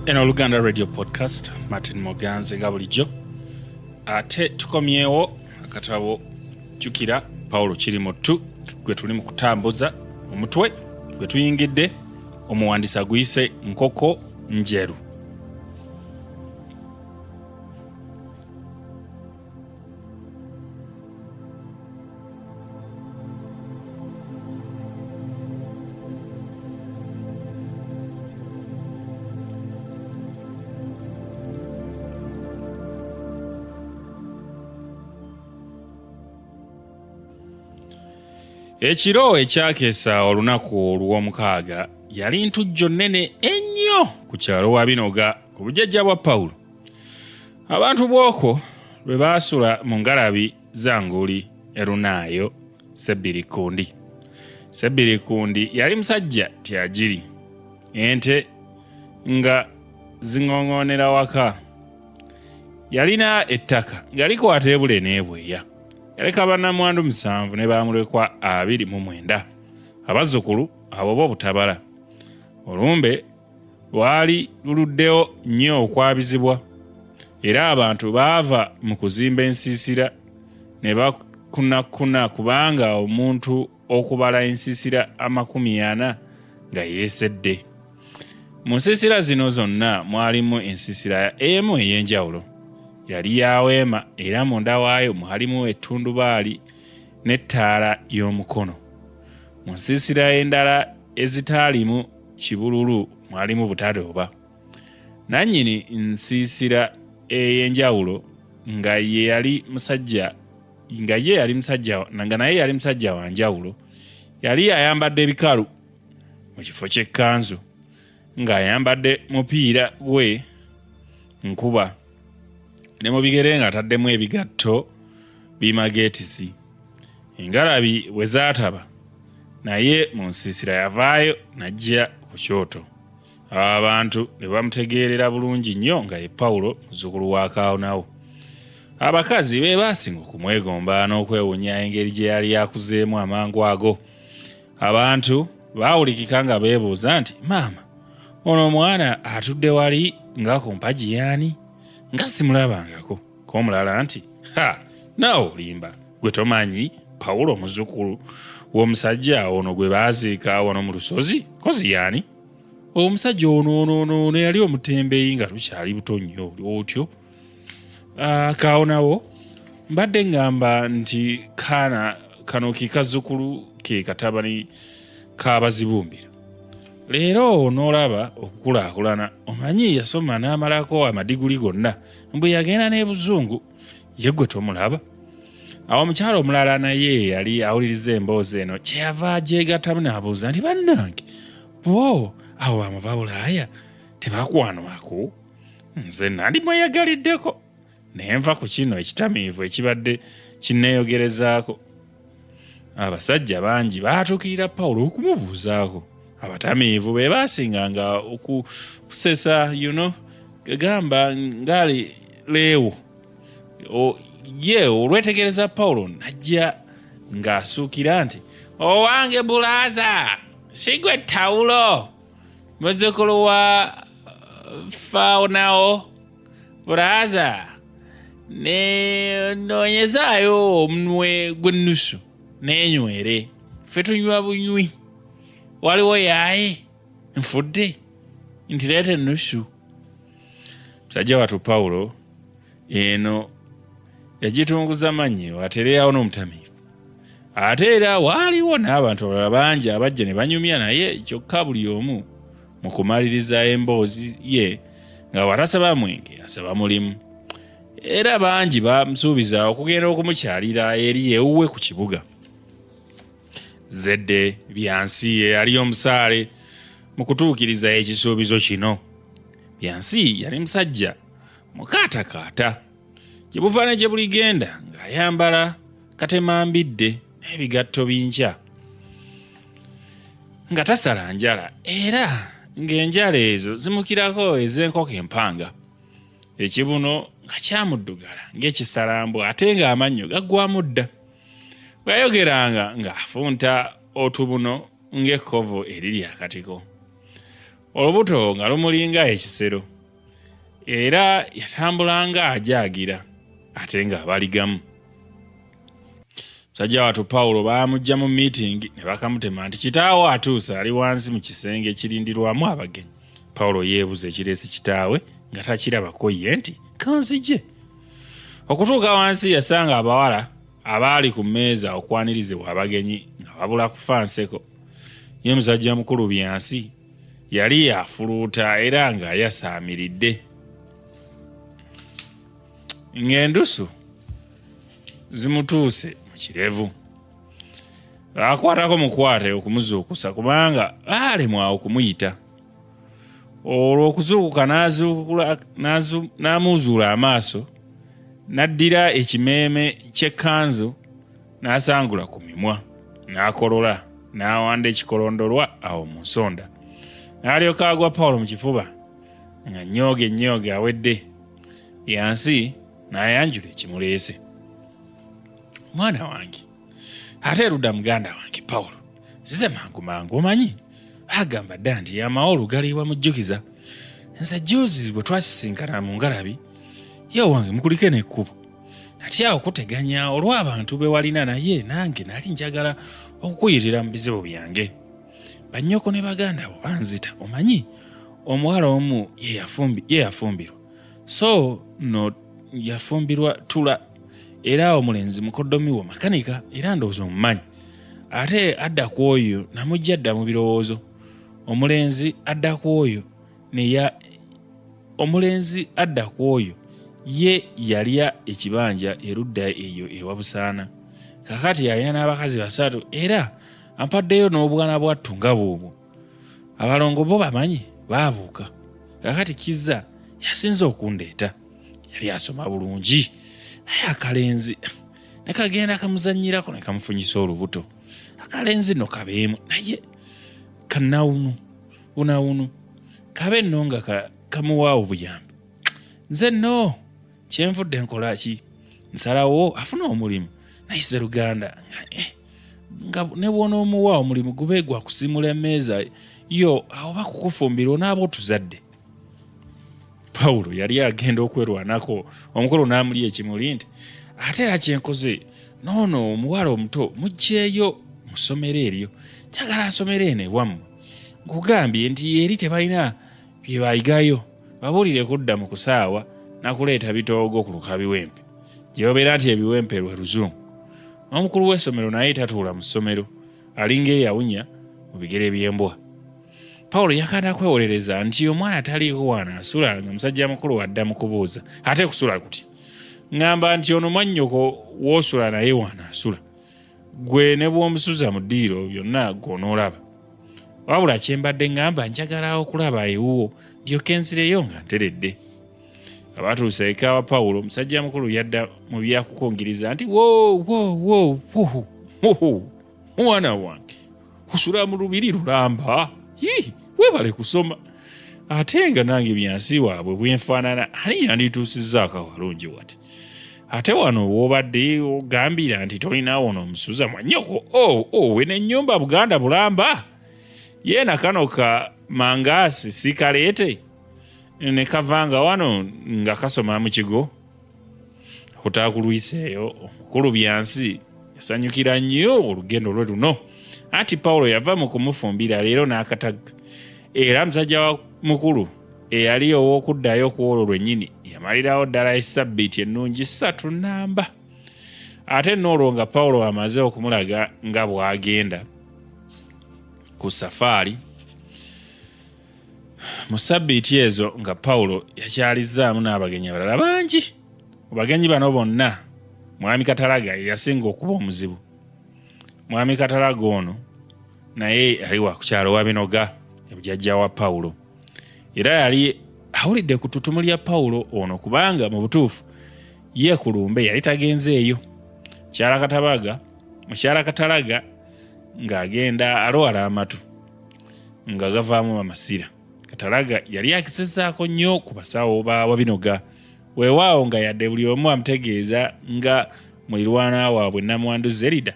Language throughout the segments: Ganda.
Eno Oluganda Radio Podcast, Martin Muganzi nga bulijjo. Ate tukomyewo akatabo Jjukira Pawulo kiri muttu gwe tuli mu kutambuza omutwe gwe tuyingidde omuwandiisi aguyise Nkoko Njeru. Ekiro ekyakeesa olunaku olw'omukaaga yali ntujjo nnene ennyo ku kyalo Wabinoga ku bujjajja bwa Pawulo. Abantu bw'okwo lwe baasula mu ngalabi za Nguli Erunaayo Sebbirikundi. Sebbirikundi yali musajja tyagiri, ente nga ziŋoŋoonera waka. Yalina ettaka nga likwata ebule n'ebweya. Yaleka bannamwandu 7 ne bamulekwa 29, abazzukulu abo bo butabala. Olumbe lwali luluddewo nnyo okwabizibwa era abantu baava mu kuzimba ensiisira ne bakunakuna kubanga omuntu okubala ensiisira 40 nga yeesedde. Mu nsiisira zino zonna mwalimu ensiisira emu ey'enjawulo. Yali ya weema era munda waayo mwalimu ettundubaali n'ettaala y'omukono. Mu nsiisira endala ezitaalimu kibululu mwalimu butadooba. Nannyini nsiisira ey'enjawulo nga ye yali musajja nga ye yali musajja nga naye yali musajja wa njawulo, yali ayambadde bikalu mu kifo ky'ekkanzu, ng'ayambadde mupiira gwe nkuba ne mu bigere ng'ataddemu ebigatto bimageetisi. Engalabi bwe zaataba naye mu nsiisira yavaayo n'ajja ku kyoto. Awo abantu ne bamutegeerera bulungi nnyo nga ye Pawulo muzzukulu wa Kaawonawo. Abakazi be baasinga okumwegomba n'okwewunya engeri gye yali akuzeemu amangu ago. Abantu baawulikika nga beebuuza nti, Maama, ono omwana atudde wali nga ku mpagi y'ani? Nga simulabangako. K'omulala nti, Ha, naawe olimba, gwe tomanyi Pawulo muzzukulu w'omusajja ono gwe baaziika wano mu lusozi? Kozi y'ani? Omusajja ono ono ono ono yali omutembeeyi nga tukyali buto nnyo otyo. Kaawonawo mbadde ŋŋamba nti kaana kano ke kazzukulu ke katabani k'abazibumbira. Leero n'olaba okukulaakulana, omanyi yasoma n'amalako amadiguli gonna, mbu yagenda n'ebuzungu, ye gwe tomulaba. Awo omukyala omulala naye yali awuliriza emboozi eno kyeyava agyegattamu n'abuuza nti, bannange bo abo bamuva Bulaaya tebakwanwako? Nze nandi mweyagaliddeko naye nva ku kino ekitamiivu ekibadde kinneeyogerezaako. Abasajja bangi baatuukirira Pawulo okumubuuzaako. Abatamiivu be baasinganga okusesa, you know, gamba ngaali leewo. Ye olwetegereza Pawulo n'ajja ng'asuukira nti, owange bulaaza, si gwe tawulo muzzukulu wa Faawonawo? Bulaaza, noonyezaayo omunwe gw'ennusu neenywere, ffe tunywa bunywi, waliwo yaaye nfudde nti leeta ennusu. Musajja wattu Pawulo eno yagitunguza mannyo atereyawo n'omutamiivu. Ate era waaliwo n'abantu abalala bangi abajja ne banyumya naye, kyokka buli omu mu kumaliriza emboozi ye nga bw'atasaba mwenge asaba mulimu. Era bangi bamusuubiza okugenda okumukyalira eri ewuwe ku kibuga. Zedde Byansi eyali omusaale mu kutuukiriza ekisuubizo kino. Byansi yali musajja mukaatakaata, gye buva ne gye buligenda ng'ayambala katemambidde n'ebigatto binkya, nga tasala njala era ng'enjala ezo zimukirako ez'enkoko empanga, ekibuno nga kyamuddugala ng'ekisalambwa ate ng'amannyo gaggwamu dda. Bwe yayogeranga ng'afunta otubuno ng'ekkovu eriri akatiko, olubuto nga lumulinga ekisero. Era yatambulanga ajaagira ate ng'abaligamu. Musajja wattu Pawulo baamujja mu miitingi ne bakamutema nti kitaawe atuuse ali wansi mu kisenge ekirindirwamu abagenyi. Pawulo yeebuza ekireesi kitaawe nga takirabako ye nti kanzije. Okutuuka wansi yasanga abawala abaali ku mmeeza okwanirizibwa abagenyi nga babula kufa nseko. Ye musajja mukulu Byansi yali afuluuta era ng'ayasaamiridde ng'endusu zimutuuse mu kirevu. Akwatako mukwate okumuzuukusa kubanga baalemwa okumuyita. Olwo okuzuukuka n'amuzuula amaaso n'addira ekimeeme ky'ekkanzu n'asangula ku mimwa n'akolola n'awanda ekikolondolwa awo mu nsonda n'alyoka agwa Pawulo mu kifuba nga nnyooge nnyooge awedde yansi n'ayanjula ekimuleese. Mwana wange ate erudda muganda wange Pawulo zize mangu mangu omanyi agamba dda nti amawolu galiibwa mujjukiza nze jjuuzi bwe twasisinkana mu ngalabi ye owange mukulike n'ekkubo natya okuteganya olw'abantu be walina naye nange nali njagala okukuyitira mu bizibu byange bannyoko ne baganda bo banzita omanyi omuwala omu ye yafumbirwa so no yafumbirwa tula era omulenzi mukoddomi wo makanika era ndowooza omumanyi ate adda ku oyo namujja dda mu birowoozo omulenzi adda ku oyo neya omulenzi adda ku oyo ye yalya ekibanja erudda eyo ewa Busaana kakati alina n'abakazi basatu era ampaddeyo n'obwana bwattu nga bwobwo abalongo bo bamanyi baabuuka kakati Kizza yasinze okundeeta yali asoma bulungi naye akalenzi ne kagenda kamuzannyirako ne kamufunyisa olubuto akalenzi no kabeemu naye kanawunu wunawunu kabe nno nga kamuwa obuyambi nze nno kyenvudde nkola ki nsalawo afune omulimu naye seruganda eh, nga ne bwonoomuwa omulimu gube gwa kusimula emmeeza yo awo bakukufumbira onaaba otuzadde pawulo yali agenda okwerwanako omukulu n'amulya ekimuli nti ate era kyenkoze noono omuwala omuto mugyeyo mu ssomero eryo njagala asomere eno ewammwe nkugambye nti eri tebalina bye bayigayo babuulire kudda mu kusaawa nakuleeta bitoogo ku lukabiwempe gye babeera nti ebiwempe lwe luzungu n'omukulu w'essomero naye tatuula mu ssomero alinga eyawunya mu bigere by'embwa Pawulo yakanda kwewolereza nti omwana taliiko wanaasula nga musajja mukulu wadda mu kubuuza ate kusula kutya ŋŋamba nti ono mwannyoko w'osula naye wanaasula gwe ne bw'omusuza mu ddiiro byonna gw'onoolaba wabula kye mbadde ŋŋamba njagala okulaba ewuwo ndyoke nzireyo nga nteredde nga batuuse eka wa pawulo omusajja mukulu yadda mu byakukungiriza nti wo wo wo wo mwana wange osula mu lubiri lulamba yii webale kusoma ate nga nange byansi waabwe bwenfaanana ani yandituusizzaako awalungi wati ate wano wobadde ogambira nti tolina wono omusuza mwanyoko oh, oh, we nenyumba buganda bulamba yeena kano ka mangaasi sikaleete ne kavanga wano nga kasoma mu kigo okutaakulwiseeyo omukulu byansi yasanyukira nnyo olugendo lwe luno anti pawulo yava mu kumufumbira leero n'akatagga era musajja wa mukulu eyali ow'okuddayo ku olwo lwennyini yamalirawo ddala essabbiiti ennungi ssatu namba ate n'olwo nga pawulo amaze okumulaga nga bw'agenda ku safaari Mu ssabbiiti ezo nga Pawulo yakyalizzaamu n'abagenyi abalala bangi. Mu bagenyi bano bonna, Mwami Katalaga ye yasinga okuba omuzibu. Mwami Katalaga ono naye yali wa ku kyalo Wabinoga ebujajja wa Pawulo. Era yali awulidde ku ttutumu lya Pawulo ono kubanga mu butuufu ye ku lumbe yali tagenzeeyo. Mukyala Katabaga, Mukyala Katalaga ng'agenda alwala amatu. nga gavaamu amasira. Katalaga yali akisesaako nnyo ku basawo ba Wabinoga. Weewaawo nga yadde buli omu amutegeeza nga mulirwana waabwe Nnamwandu Zerida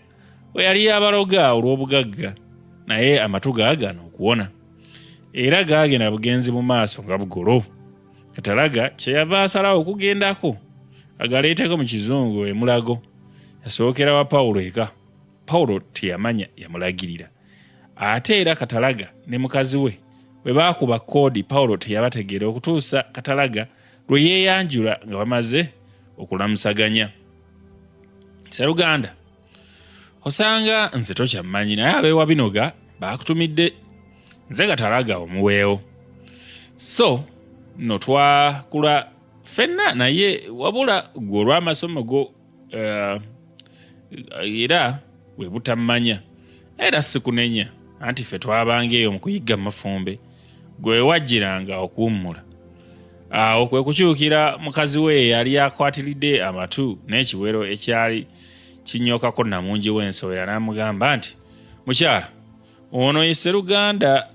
bwe yali abaloga olw'obugagga, naye amatu gaagaana okuwona era gaagenda bugenzi mu maaso nga bugolo. Katalaga kyeyava asalawo okugendako agaleeteko mu kizungu e Mulago. Yasookera wa Pawulo eka. Pawulo teyamanya yamulagirira. Ate era Katalaga ne mukazi we bwe baakuba kkoodi Pawulo teyabategeera okutuusa Katalaga lwe yeeyanjula nga bamaze okulamusaganya. Sseruganda, osanga nze tokyammanyi naye abeewa binoga baakutumidde nze Katalaga omuweewo. So no twakula ffenna naye wabula gwe olw'amasomo go era bwe butammanya era sikunenya anti ffe twabanga eyo mu kuyigga mafumbe gwe wajjiranga okuwummula awo kwe kukyukira mukazi we eyali akwatiridde amatu n'ekiwero ekyali kinyokako namungi w'ensowera n'amugamba nti mukyala ono ye sseruganda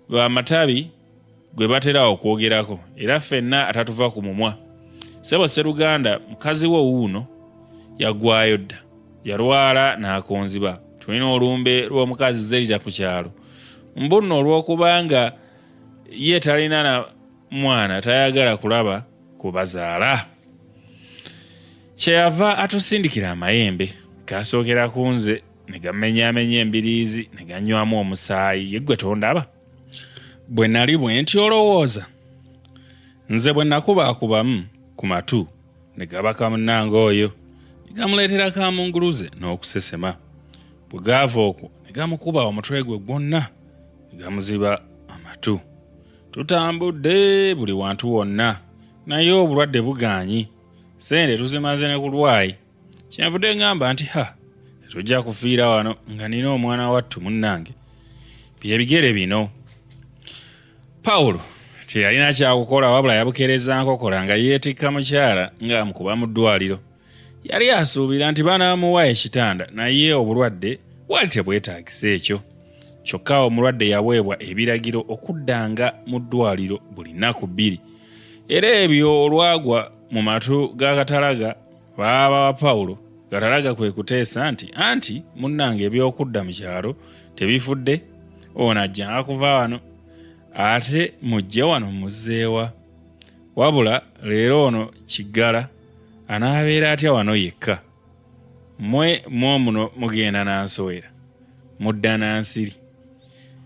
Bamatabi gwe batera okwogerako era ffenna atatuva ku mumwa. Ssebo Sseruganda mukazi wo wuuno yaggwaayo dda. Yalwala n'akonziba. Tulina olumbe lw'omukazi Zerita ku kyalo. Mbu nno olw'okuba nga ye talina na mwana tayagala kulaba ku bazaala. Kyeyava atusindikira amayembe. Gasookera ku nze ne gamenyaamenya embiriizi ne ganywamu omusaayi. Ye ggwe tondaba? Bwe nali bwe nti olowooza nze bwe nakubaakubamu ku matu ne gabaka munnange oyo ne gamuleetera kamunguluze n'okusesema. Bwe gaava okwo ne gamukuba omutwe gwe gwonna ne gamuziba amatu. Tutambudde buli wantu wonna naye obulwadde bugaanyi. Ssente tuzimaze ne ku lwayi. Kyenvudde ngamba nti ha tetujja kufiira wano nga nina omwana wattu munnange. Bye bigere bino. Pawulo teyalina kyakukola wabula yabukeereza nkokola nga yeetikka mukyala ng'amukuba mu ddwaliro. Yali asuubira nti banaamuwa ekitanda naye obulwadde bwali tebwetaagisa ekyo. Kyokka omulwadde yaweebwa ebiragiro okuddanga mu ddwaliro buli nnaku bbiri. Era ebyo olwagwa mu matu ga Katalaga baaba wa Pawulo, Katalaga kwe kuteesa nti anti munnange eby'okudda mu kyalo tebifudde, ono ajjanga kuva wano ate mujje wano muzzeewa. Wabula leero ono Kiggala anaabeera atya wano yekka? Mmwe mwomuno mugenda na nsowera, mudda na nsiri.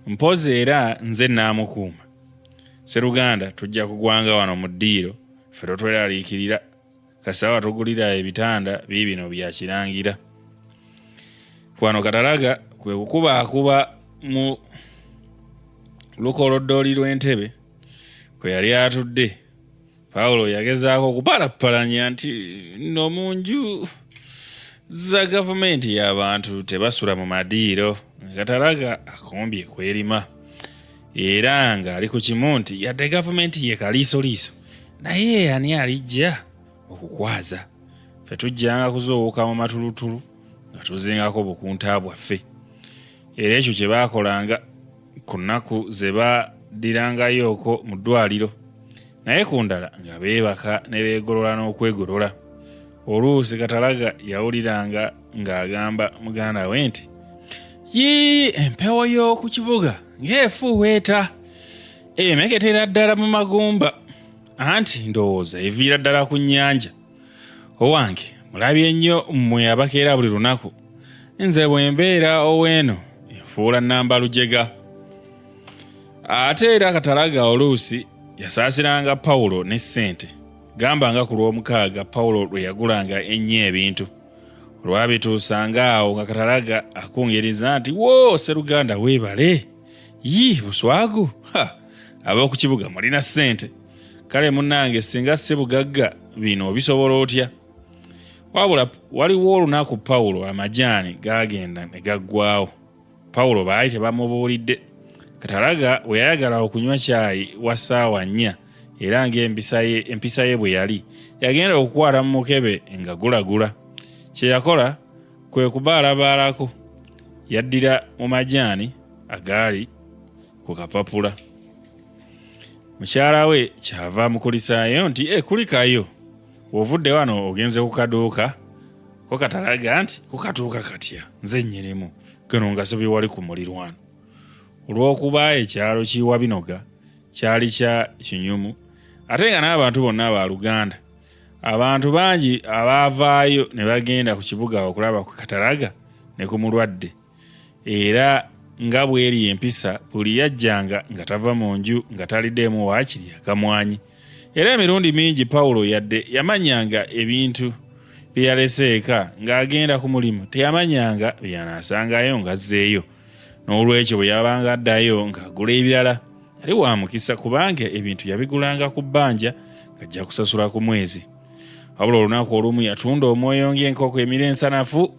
Mpozzi era nze nnaamukuuma. Sseruganda tujja kugwanga wano mu ddiiro ffe totweraliikirira. Kasita watugulira ebitanda biibino bya Kirangira. Wano Katalaga kwe kukubaakuba mu lukoloddoli lw'entebe kwe yali atudde. Pawulo yagezaako okupalappalanya nti nno mu nju za gavumenti y'abantu tebasula mu madiiro. Katalaga akombye kwerima era ng'ali ku kimu nti yadde gavumenti ye kaliisoliiso naye ani alijja okukwaza ffe tujjanga kuzuukuka mu matulutulu nga tuzingako bukunta bwaffe era ekyo kye baakolanga ku nnaku ze baddirangayooko mu ddwaliro naye ku ndala nga beebaka ne beegolola n'okwegolola oluusi katalaga yawuliranga ng'agamba muganda we nti yii empewo y'oku kibuga ng'efuuweeta emeketera ddala mu magumba anti ndowooza eviira ddala ku nnyanja owange mulabye nnyo mmwe abakeera buli lunaku nze bwe mbeera ow'eno enfuula nnamba lujega ate era katalaga oluusi yasaasiranga pawulo ne ssente gamba nga ku lw'omukaaga pawulo lwe yagulanga ennyo ebintu olwabituusanga awo nga katalaga akungiriza nti wo sseruganda weebale yii buswagu ha ab'oku kibuga mulina ssente kale munnange singa si bugagga bino obisobola otya wabula waliwo olunaku pawulo amajaani gaagenda ne gaggwawo pawulo baali tebamubuulidde katalaga bwe yayagala okunywa kyayi wa ssaawa nnya era ng'empisa ye bwe yali yagenda okukwata mu mukebe nga gulagula kye yakola kwe kubaalabaalako yaddira mu majaani agaali ku kapapula mukyala we kyava amukulisaayo nti e kulikayo ovudde wano ogenze ku kaduuka ko katalaga nti kukatuuka katya nze nnyinimu gano nga sobye wali ku mulirwano olw'okuba ekyalo kiwa binoga kyali kya kinyumu Ate nga n'abantu bonna ba luganda. Abantu bangi abaavaayo ne bagenda ku kibuga okulaba ku Katalaga ne ku mulwadde. Era nga bw'eri empisa, buli yajjanga nga tava mu nju nga taliddeemu waakiri akamwanyi. Era emirundi mingi Pawulo yadde yamanyanga ebintu bye yalese eka ng'agenda ku mulimu, teyamanyanga by'anaasangayo ng'azzeeyo. N'olwekyo bwe yabanga addayo ng'agula ebirala. Yali wa mukisa kubanga ebintu yabigulanga ku bbanja ng'ajja kusasula ku mwezi. Wabula olunaku olumu yatunda omwoyo ng'enkoko emira ensanafu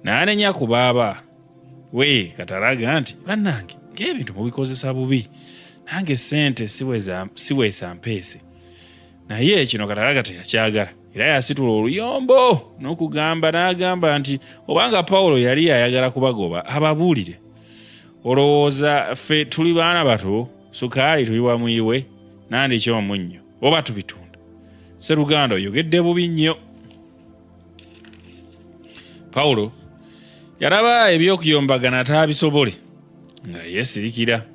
n'anenya ku baaba we Katalaga nti, bannange ng'ebintu mubikozesa bubi, nange ssente siweesa mpeese. Naye kino Katalaga teyakyagala era yasitula oluyombo n'okugamba n'agamba nti obanga Pawulo yali ayagala kubagoba ababuulire. Olowooza ffe tuli baana bato, sukaali tuyiwa muyiwe nandiki omunnyo oba tubitunda? Sseruganda oyogedde bubi nnyo. Pawulo yalaba ebyokuyombagana taabisobole nga yeesirikira.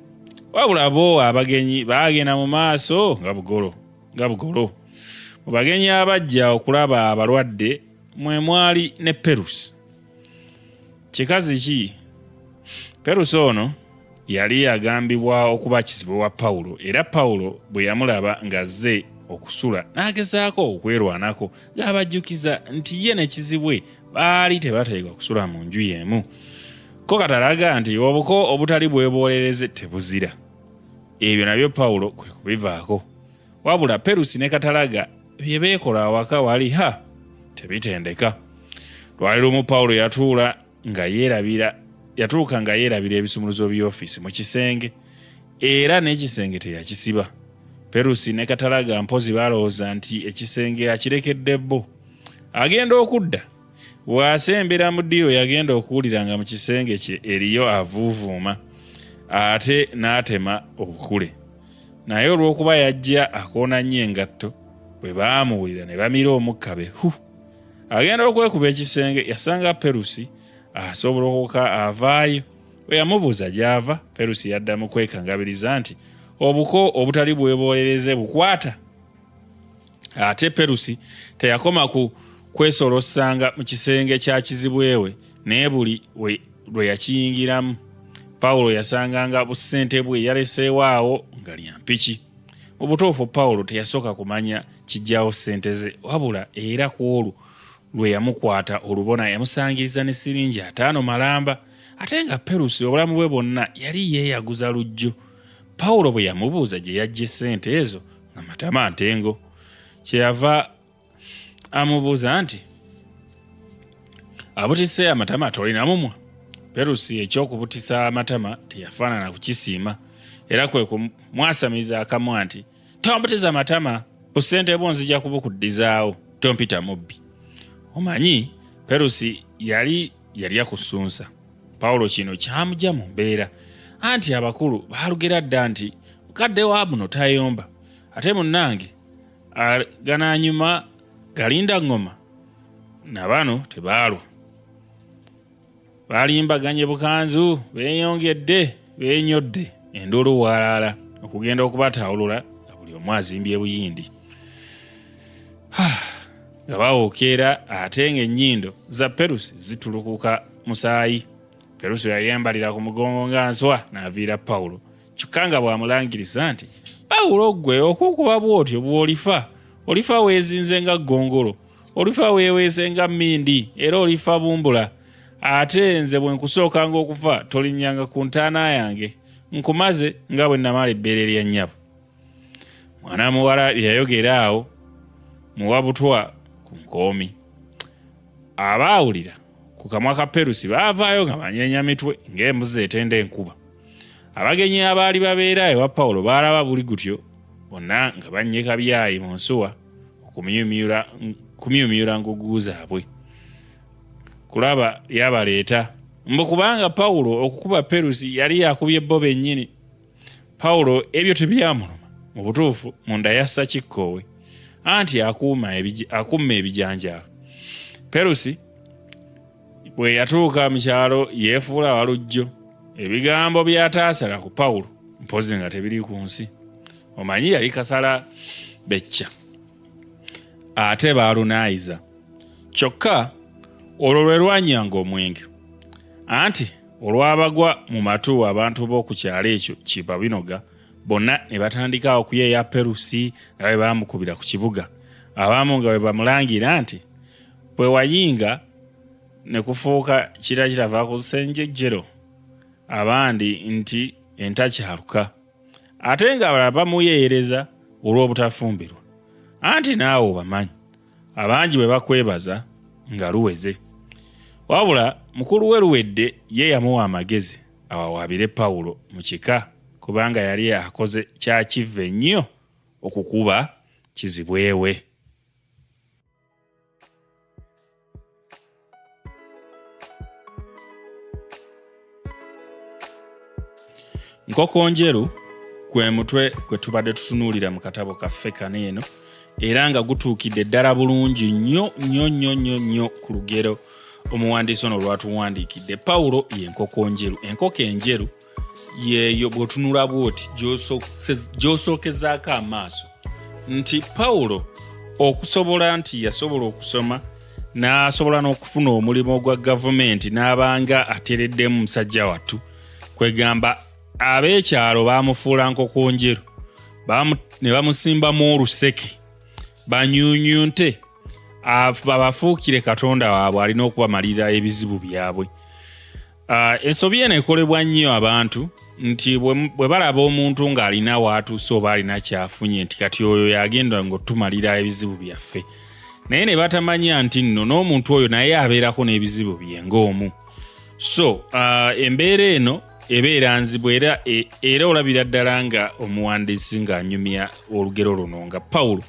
Wabula bo abagenyi baagenda mu maaso nga bugolo nga bugolo. Mu bagenyi abajja okulaba abalwadde mwe mwali ne Perusi. Kikazi ki? Perusi ono yali agambibwa okuba kizibwe wa Pawulo era Pawulo bwe yamulaba ng'azze okusula n'agezaako okwerwanako ng'abajjukiza nti ye ne kizibwe baali tebateekwa kusula mu nju y'emu. Ko katalaga nti obuko obutali bweboolereze tebuzira. Ebyo nabyo Pawulo kwe kubivaako. Wabula Perusi ne Katalaga bye beekola awaka wali ha tebitendeka. Lwali lumu Pawulo yatuula nga yeerabira yatuuka nga yeerabira ebisumuluzo by'ofiisi mu kisenge era n'ekisenge teyakisiba. Perusi ne Katalaga mpozi balowooza nti ekisenge akirekedde bo. Agenda okudda bw'asembera mu ddiiro yagenda okuwulira nga mu kisenge kye eriyo avuuvuuma ate n'atema obukule. Naye olw'okuba yajja akoona nnyo engatto, bwe baamuwulira ne bamira omukka be hu. Agenda okwekuba ekisenge yasanga Perusi asobolokoka avaayo. Bwe yamubuuza gy'ava, Perusi yaddamu kwekangabiriza nti obuko obutali bweboolereze bukwata. Ate Perusi teyakoma ku kwesolosanga mu kisenge kya kizibwe we, naye buli lwe yakiyingiramu Pawulo yasanganga busente bwe yaleseewo awo nga lya mpiki. Mu butuufu Pawulo teyasooka kumanya kijjawo ssente ze, wabula era ku olwo lwe yamukwata olubona yamusangiriza ne siringi 50 malamba, ate nga Perusi obulamu bwe bwonna yali yeeyaguza lujjo. Pawulo bwe yamubuuza gye yaggye ssente ezo nga matama ntengo, kyeyava amubuuza nti abutise amatama tolina mumwa? Perusi eky'okubutisa amatama teyafaanana kukisiima era kwe kumwasamiza akamwa nti tombutiza matama, busente bwo nzija kubukuddizaawo, tompita mubbi. Omanyi Perusi yali yalya ku ssunsa. Pawulo kino kyamugya mu mbeera, anti abakulu baalugera dda nti mukadde wa buno tayomba, ate munnange gananyuma galinda ngoma na bano tebaalwa balimbaganye bukanzu beeyongedde beenyodde enduulu walaala okugenda okubataawulula nga buli omu azimbye buyindi nga bawokeera ate ng'ennyindo za perusi zitulukuka musaayi. Perusi yayambalira ku mugongo nga nswa n'aviira Pawulo kyokka nga bw'amulangiriza nti, Pawulo ggwe okukuba bw'otyo bw'olifa, olifa weezinze nga ggongolo, olifa weeweese nga mmindi era olifa bumbula. Ate nze bwe nkusookanga okufa tolinnyanga ku ntaana yange, nkumaze nga bwe namala ebbeere lya nnyabo. Mwana muwala bye yayogera awo muwa butwa ku nkoomi. Abaawulira ku kamwa ka Perusi baavaayo nga banyeenya mitwe ng'embuzi etenda enkuba. Abagenyi abaali babeera ewa Pawulo baalaba buli gutyo bonna nga bannyika byayi mu nsuwa okumyumyula ngugu zaabwe. Kulaba lyabaleeta mbu kubanga Pawulo okukuba Perusi yali yakubye bo bennyini. Pawulo ebyo tebyamuluma, mu butuufu munda yassa kikkoowe anti akuuma ebijanjaalo. Perusi bwe yatuuka mu kyalo yeefuula walujjo. Ebigambo by'ataasala ku Pawulo mpozi nga tebiri ku nsi. Omanyi yali kasala Becca ate baalunaayiza. Kyokka olwo lwe lwanyanga omwenge. Anti olwabagwa mu matu abantu b'oku kyalo ekyo Kibabinoga bonna ne batandika okuyeeya Perusi nga bwe baamukubira ku kibuga, abamu nga bwe bamulangira nti bwe wayinga ne kufuuka kira kitava ku ssenjejjero, abandi nti entakyaluka. Ate ng'abalala bamuyeeyereza olw'obutafumbirwa. Anti naawe obamanyi, abangi bwe bakwebaza nga luweze. Wabula mukulu we Luwedde ye yamuwa amagezi awawaabire Pawulo mu kika kubanga yali akoze kya kivve nnyo okukuba kizibwe we. Nkokonjeru gwe mutwe gwe tubadde tutunuulira mu katabo kaffe kano eno era nga gutuukidde ddala bulungi nnyo nnyo nnyo nnyo nnyo ku lugero omuwandiisi ono lwatuwandiikidde. Pawulo ye nkoko njeru. Enkoko enjeru yeeyo bw'otunula bw'oti gy'osookezaako amaaso nti Pawulo okusobola nti yasobola okusoma n'asobola n'okufuna omulimu ogwa gavumenti n'abanga atereddemu musajja wattu, kwegamba ab'ekyalo baamufuula nkokonjeru ne bamusimbamu oluseke banyunyunte babafuukire katonda waabwe alina okubamalira ebizibu byabwe. Ensobi eno ekolebwa nnyo abantu nti bwe balaba omuntu ng'alina waatuuse oba alina kyafunye nti kati oyo yagenda ng'otumalira ebizibu byaffe, naye ne batamanya nti nno n'omuntu oyo naye abeerako n'ebizibu bye ng'omu. So embeera eno ebeera nzibu era, e, era olabira ddala nga omuwandiisi ng'anyumya olugero luno nga Pawulo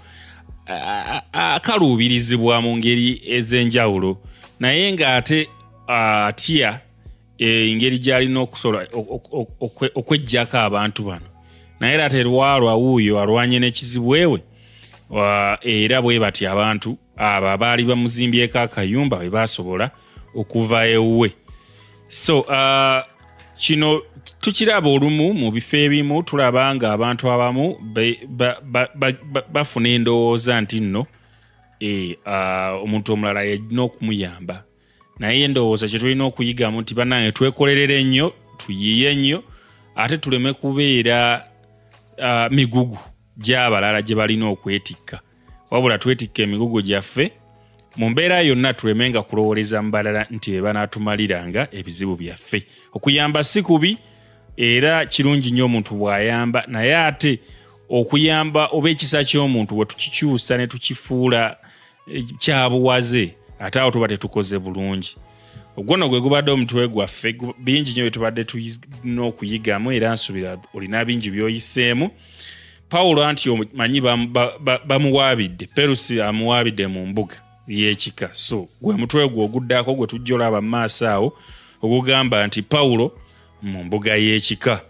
akaluubirizibwa mu ngeri ez'enjawulo naye ng'ate atya engeri gy'alina okusobola okweggyako abantu bano, naye era terwalwa wuuyo alwanye n'ekizibwewe era bwe bati abantu abo abaali bamuzimbyeko akayumba bwe basobola okuva ewuwe. So kino tukiraba olumu mu bifo ebimu, tulaba nga abantu abamu bafuna endowooza nti nno omuntu omulala yalina okumuyamba, naye ndowooza kye tulina okuyigamu nti bannange twekolerere nnyo, tuyiye nnyo, ate tuleme kubeera migugu gy'abalala gye balina okwetikka, wabula twetikka emigugu gyaffe mu mbeera yonna, tulemenga kulowooleza mu balala nti be banaatumaliranga ebizibu byaffe. Okuyamba si kubi era kirungi nnyo omuntu bw'ayamba, naye ate okuyamba oba ekisa ky'omuntu bwe tukikyusa ne tukifuula kyabuwaze, ate awo tuba tetukoze bulungi. Ogwo nno gwe gubadde omutwe gwaffe. Bingi nnyo bye tubadde tulina okuyigamu era nsuubira olina bingi by'oyiseemu. Pawulo anti omanyi bamuwaabidde, Perusi amuwaabidde mu mbuga y'ekika. So gwe mutwe gwo oguddako gwe tujja olaba mu maaso awo ogugamba nti Pawulo mu mbuga y'ekika.